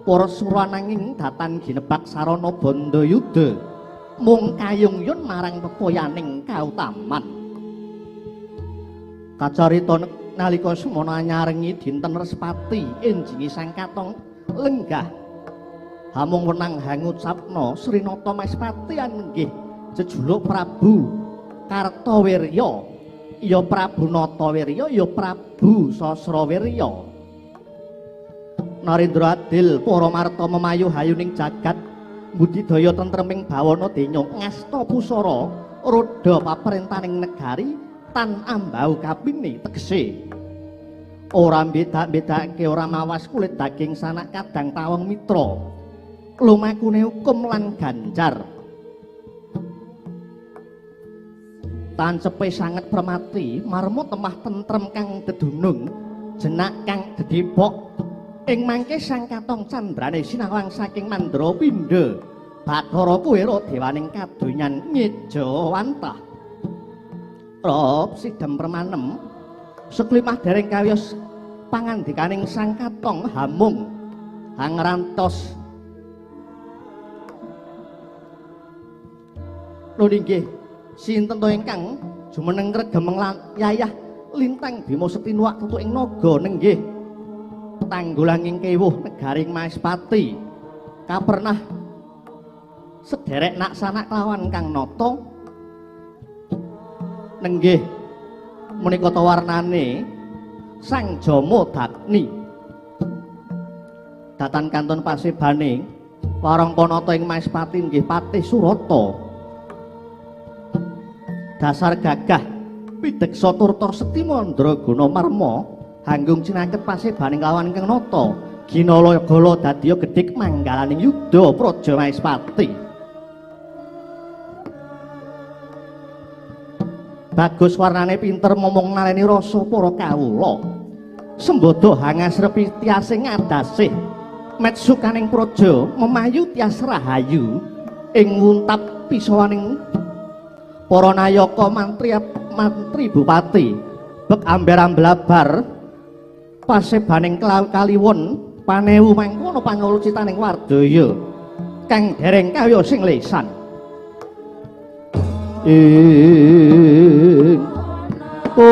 para sura nanging datan ginebak sarana bandayuda mung kayung-yun marang pepoyaning kautaman. Kacarita nalika semana nyarengi dinten Respati enjingi Sang Katong lenggah hamung wenang hangucapna Srinata Maspati anenggih jejuluk Prabu Kartawirya, ya Prabu Natawirya, ya Prabu Sasrawirya. Narendra adil para marta memayu hayuning jagat budidaya tentreming bawana denya ngasta pusara roda paprentaning negari tan ambau kapine tegese ora mbedak-bedake ora mawas kulit daging sanak kadang tawang mitra lumakune hukum lan ganjar. Tancepe sanget permati marmo temah tentrem kang dedunung jenak kang dedepok ing mangke Sang Katong candrane sinawang saking Mandra Pindha Bathara Kuwera dewaning kadonyan ngejawantah. Rob sidem permanem seklimah dereng kawiyos pangandikaning Sang Katong hamung hangrantos. Lho inggih sinten to ingkang jumeneng regemeng yayah lintang Bima Setinuwak tutuk ing naga nenggih tanggulanging kewuh negaring Maespati kapernah sederek naksanak lawan Kang Nata nenggih menika ta warnane Sang Jama Dagni datan kanton pasebane warangka nata ing Maespati nggih Patih Surata dasar gagah pideksa turta sekti mandraguna marma hanggung cinaket pasebaning lawan Kang Nata ginala gala dadiya gedhik manggalaning yuda praja Maespati. Bagus warnane pinter momong naleni rasa para kawula sembada hangasrepi tiase ngadasih metsukaning praja memayu tias rahayu ing nguntap pisawaning para nayaka mantri mantri bupati bek amber-amblabar pasebaning kaliwon panewu mangkono pangalucitaning wardaya kang dereng kaya sing lesan. Ing kong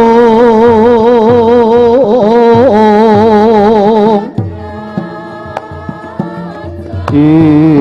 ing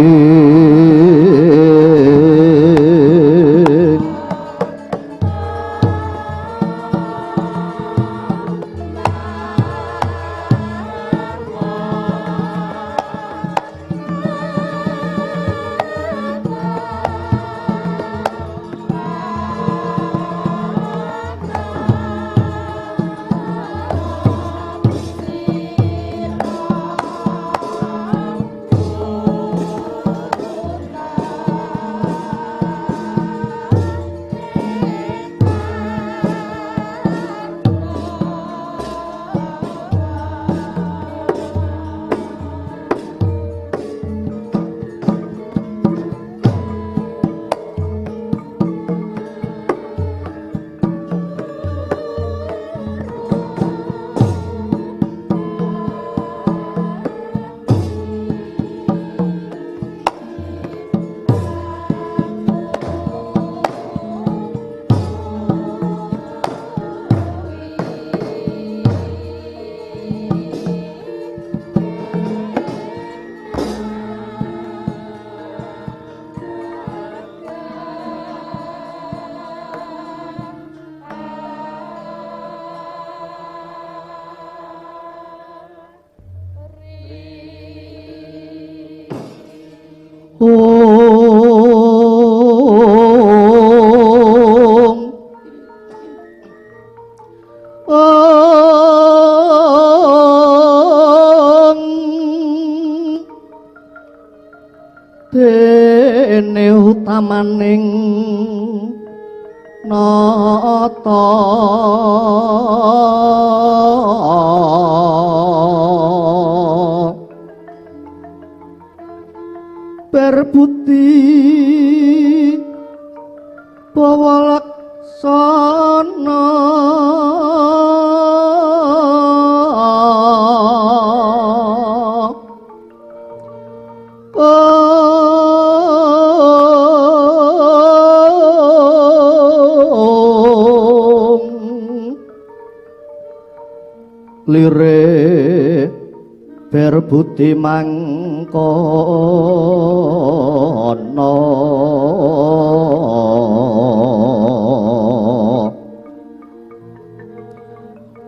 Kene utamaning nata berbudi bawa laksana lire berbudi mangkono.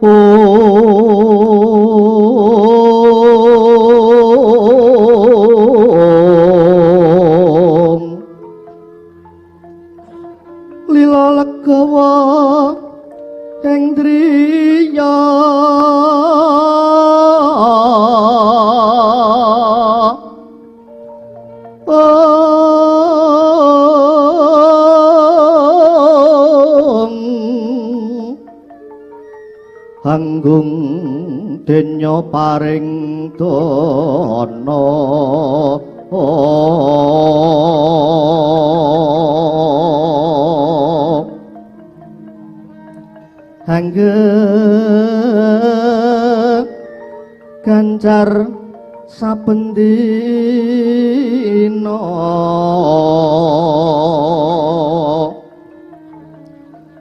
Om lila legawa ing driya Anggung denya paring dana. Angge ganjar saben dina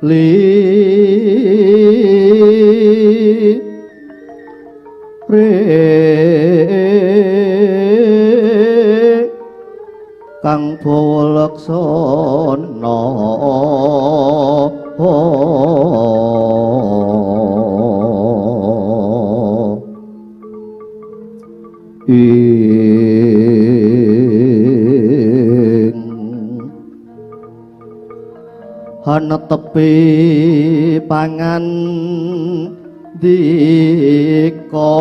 li re kang bawa laksana. Ing hanetepi pangan dika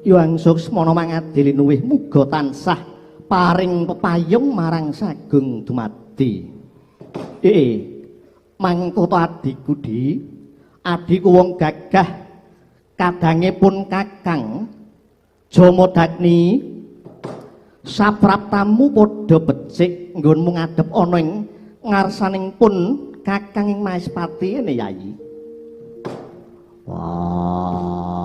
Hyang Suksmana mangadili nuwih muga tansah paring pepayung marang sagung dumadi. Mangkota adhiku di, adhiku wong gagah kadange pun kakang Jamadagni sapraptamu padha becik nggonmu ngadhep ana ing ngarsaning pun kakang ing Maespati ene Yayi. Wah.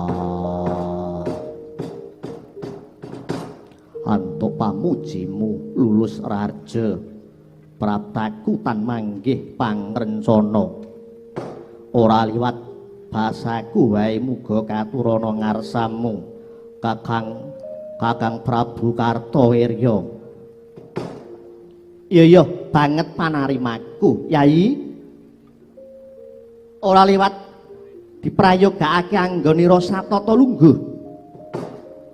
Antuk pamujimu lulus raja praptaku tan manggih pangrencana ora liwat basaku wae muga katurana ngarsamu Kakang Kakang Prabu Kartawirya. Iya iya banget panarimaku Yayi, ora liwat diprayogakake anggonira satata lungguh.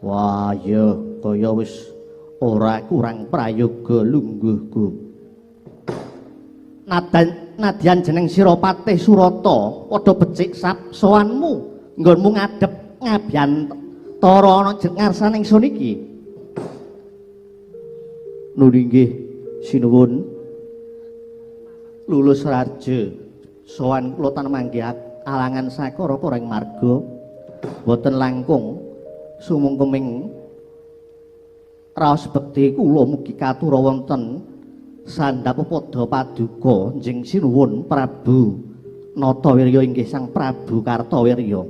Wah iya kaya wis ora kurang prayoga lungguhku. Nadyan jeneng sira Patih Surata padha becik sap sowanmu nggonmu ngadhep ngabiyantara ana ngarsaning ingsun iki. Nuwun inggih sinuwun lulus raja sowan kula tan manggih alangan sakara ing marga boten langkung sumungkeming raos bekti kula mugi katura wonten sandhap pada paduka njing sinuwun Prabu Natawirya inggih Sang Prabu Kartawirya.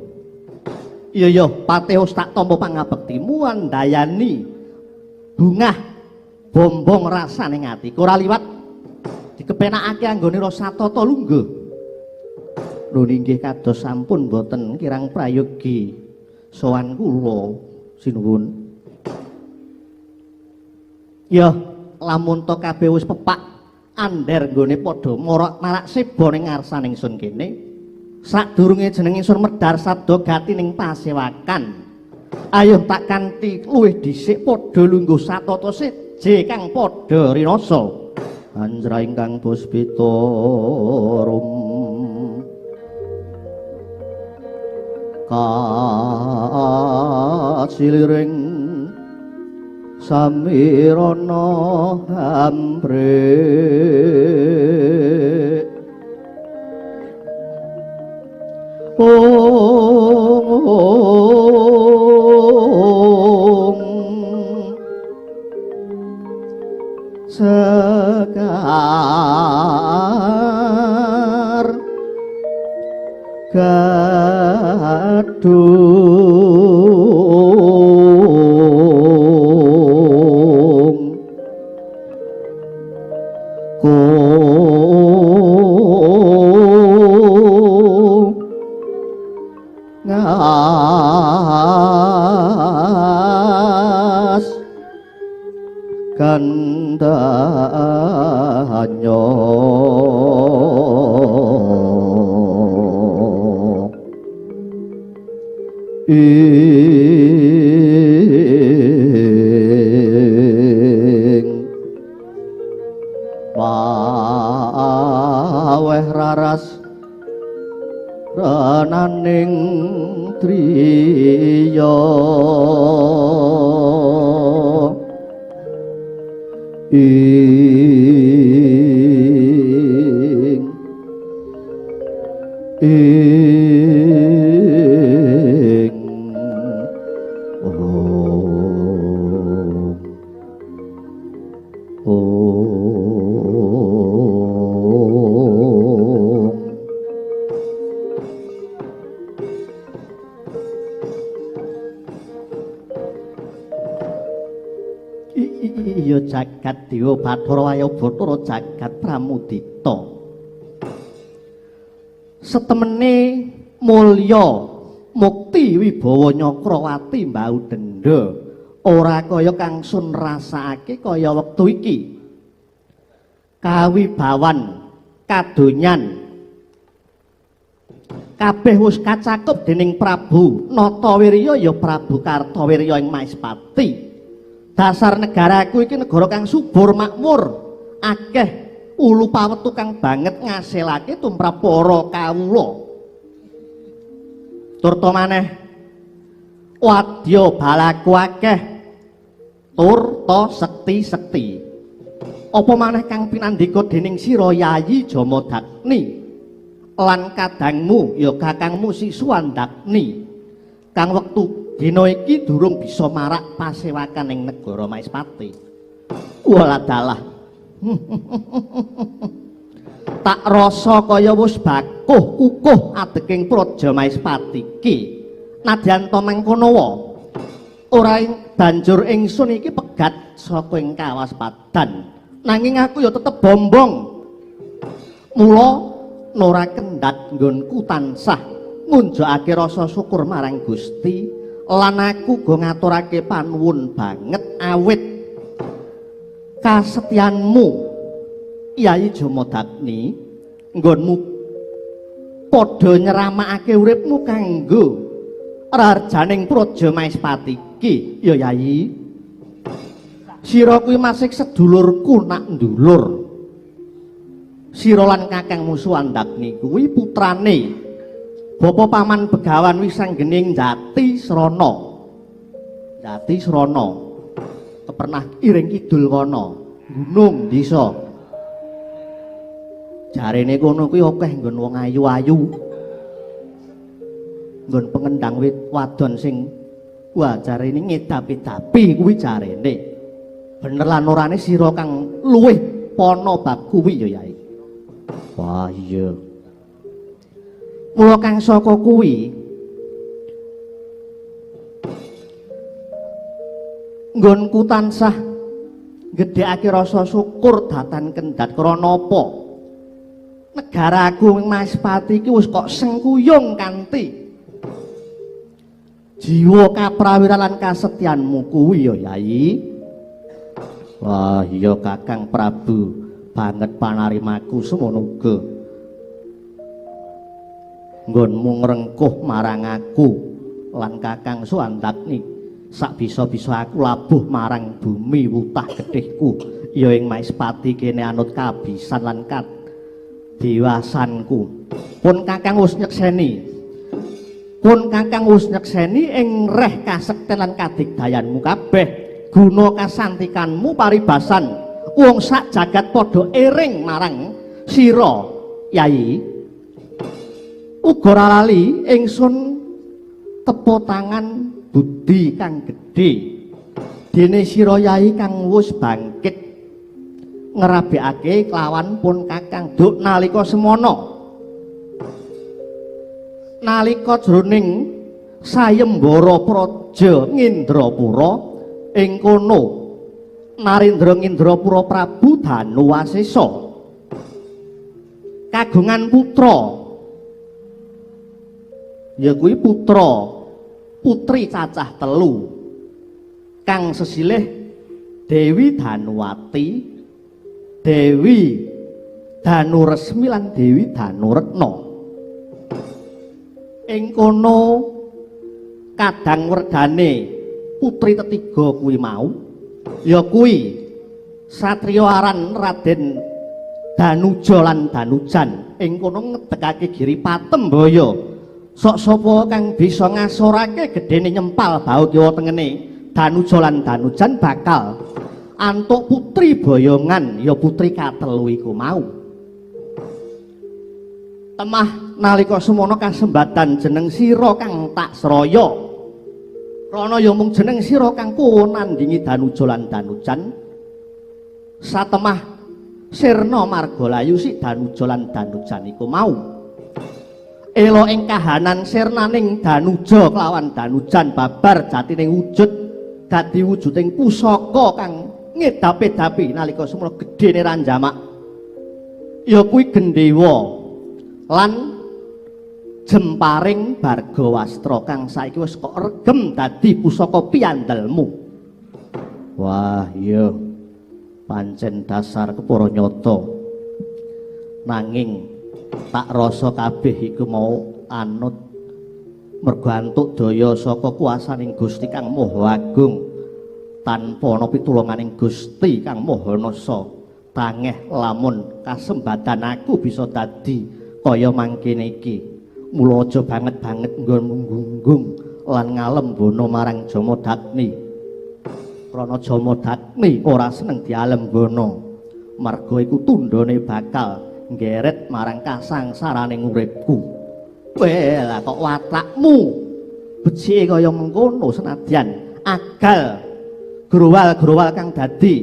Iya iya Patih wis tak tampa pangabektimu andayani bungah bombong rasane atiku ora liwat dikepenakake anggone rasa tata lungguh. Lho inggih kados sampun boten kirang prayogi sowan kula sinuwun. Ya, lamun to kabeh wis pepak andher nggone padha marak marak seba ning ngarsaning sun kene. Sadurunge jeneng ingsun medhar sabda gati ning pasewakan. Ayo tak kanthi luwih dhisik padha lungguh satata seje kang padha rinasa. Anjra ingkang puspita rum kasiliring samirana ambre ong sekar gadung ku ngas gandanyo. Ing maweh raras renaning driya ing ing ong ong. Iya jagat dewa Bathara Waya Bathara jagat Pramudita. Setemene mulya mukti wibawa Nyakrawati mbau denda ora kaya kang sun rasakake kaya wektu iki. Kawibawan kadonyan kabeh wis kacakup dening Prabu Natawirya ya Prabu Kartawirya ing Maespati. Dasar negaraku iki negara kang subur makmur, akeh ulu pawetu kang banget ngasilake tumrap para kawula. Turta maneh wadya balaku akeh turta sekti-sekti. Apa maneh kang pinandika dening sira Yayi Jamadagni lan kadangmu ya kakangmu Si Suwandagni kang wektu dina iki durung bisa marak pasewakan ing negara Maespati. Waladalah. Tak rasa kaya wis bakuh kukuh adeking praja Maespati iki. Nadyan ta mangkono wa, ora banjur ingsun iki pegat saka ing kawaspadan. Nanging aku ya tetep bombong. Mula nora kendhat nggonku tansah ngunjukake rasa syukur marang Gusti. Lan aku go ngaturake panuwun banget awit kasetyanmu Yayi Jamadagni nggonmu padha nyeramakake uripmu kanggo rarjaning praja Maespati iki ya Yayi. Sira kuwi masih sedulurku nak ndulur. Sira lan kakangmu Suwandagni kuwi putrane Bapa Paman Begawan Wisanggening Jati Srana. Jati Srana. Pernah iring kidul kono, gunung desa. Jarene kono kuwi akeh nggon wong ayu-ayu. Nggon pengendang wit wadon sing wah jarene ngedapi-dapi kuwi jarene. Bener lan orane sira kang luwih pana bab kuwi ya Yai. Wah iya. Mula kang saka kuwi nggonku tansah gedhekake rasa syukur datan kendhat krana apa? Negaraku Maespati iki wis kok sengkuyung kanthi jiwa kaprawiran lan kasetyanmu kuwi ya, Yai. Wah, iya Kakang Prabu, banget panarimaku semono uga. Nggonmu ngrengkuh marang aku lan Kakang Suwandagni, sak bisa-bisa aku labuh marang bumi wutah getihku ya ing Maespati kene anut kabisan lan kadewasanku. Pun Kakang wis nyekseni. Pun Kakang wis nyekseni ing reh kasekten lan kadigdayanmu kabeh, guna kasantikanmu paribasan wong sak jagat padha ering marang sira, Yai. Uga ora lali ingsun tepo tangan budi kang gedhe dene sira, Yai, kang wis bangkit ngrabekake kelawan pun Kakang duk nalika semono, nalika jroning sayembara praja Ngindrapura. Ing kono Narendra Ngindrapura Prabu Danuwasesa kagungan putra, ya kuwi putra putri cacah telu kang sesilih Dewi Danuwati, Dewi Danuresmi lan Dewi Danuretna. Ing kono kadang werdane putri tetiga kuwi mau ya kuwi satriya aran Raden Danuja lan Danujan. Ing kono ngedekake Giri Patembaya, sok sapa kang bisa ngasorake gedene nyempal bau kiwa tengene Danuja lan Danujan bakal antuk putri boyongan, ya putri katelu iku mau. Temah nalika semono kasembatan jeneng sira kang tak sraya krana ya mung jeneng sira kang nandingi Danuja lan Danujan. Satemah sirna margalayu si Danuja lan Danujan iku mau. Elo ing kahanan sirnaning Danuja kelawan Danujan babar jatining wujud dadi wujuding pusaka kang ngedapi-dapi nalika semono gedene ranjamak, ya kuwi Gendewa lan jemparing Bargawastra kang saiki wis kok regem dadi pusaka piandelmu. Wah iya, pancen dasar kepara nyata, nanging tak rasa kabeh iku mau anut mergo antuk daya saka kuwasaning Gusti Kang Maha Agung. Tanpa ana pitulunganing Gusti Kang Maha Nasa, tangeh lamun kasembatan aku bisa dadi kaya mangkene iki. Mula aja banget-banget nggonmu gunggung lan ngalembono marang Jamadagni, krana Jamadagni ora seneng dialembono, marga iku tundhone bakal nggeret marang kasangsarane uripku. Weh, lah kok watakmu becike kaya mengkono senadyan agal growal-growal kang dadi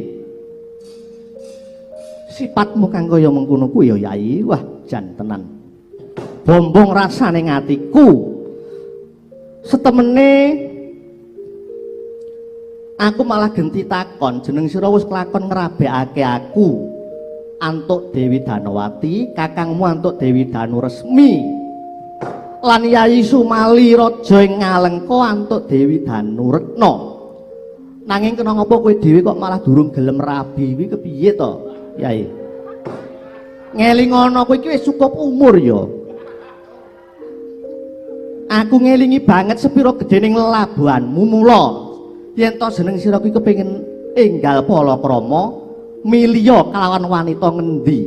sipatmu kang kaya mengkono kuwi ya, Yai. Wah, jan tenan bombong rasane atiku. Setemene aku malah genti takon, jeneng sira wis kelakon ngrabekake aku antuk Dewi Danawati, kakangmu antuk Dewi Danuresmi, lan Yai Sumali raja ing Ngalengka antuk Dewi Danuretna. Nanging kena ngapa kowe dhewe kok malah durung gelem rabi kuwi kepiye to, Yai? Ngelingono kowe iki wis cukup umur ya. Aku ngelingi banget sepira gedene labuhanmu, mula yen to jeneng sira kuwi kepengin enggal palakrama milya kalawan wanita ngendi,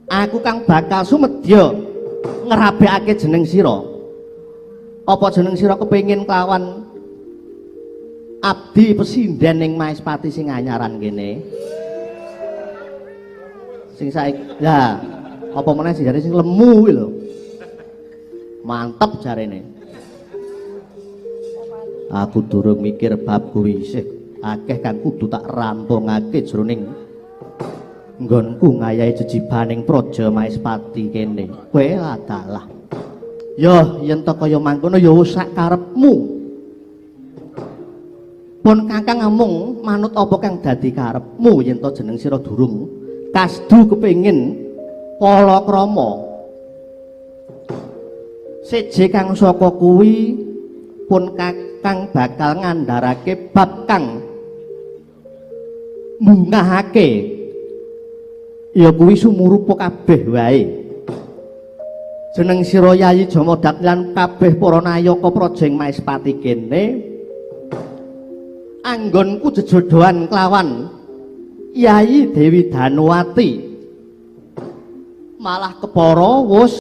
aku kang bakal sumedya ngrabekake jeneng sira. Apa jeneng sira kepengin kelawan abdi pesinden ning Maespati sing anyaran kene, sing saiki ya apa meneh sing jare sing lemu kuwi lho, mantep jarene. Aku durung mikir bab kuwi, isih akeh kang kudu tak rampungake jroning nggonku ngayahi jejibaning praja Maespati kene. Kowe adalah yo yen to kaya mangkono ya wis sak karepmu. Pun Kakang amung manut apa kang dadi karepmu. Yen to jeneng sira durung kasdu kepengin Palakrama. Seje kang saka kuwi pun kakang bakal ngandharake bab kang mbungahake ya kuwi sumurupa kabeh wae. Jeneng sira Yayi Jamadagni lan kabeh para nayaka praja ing Maespati kene anggonku jejodhoan kelawan Yayi Dewi Danuwati malah kepara wus.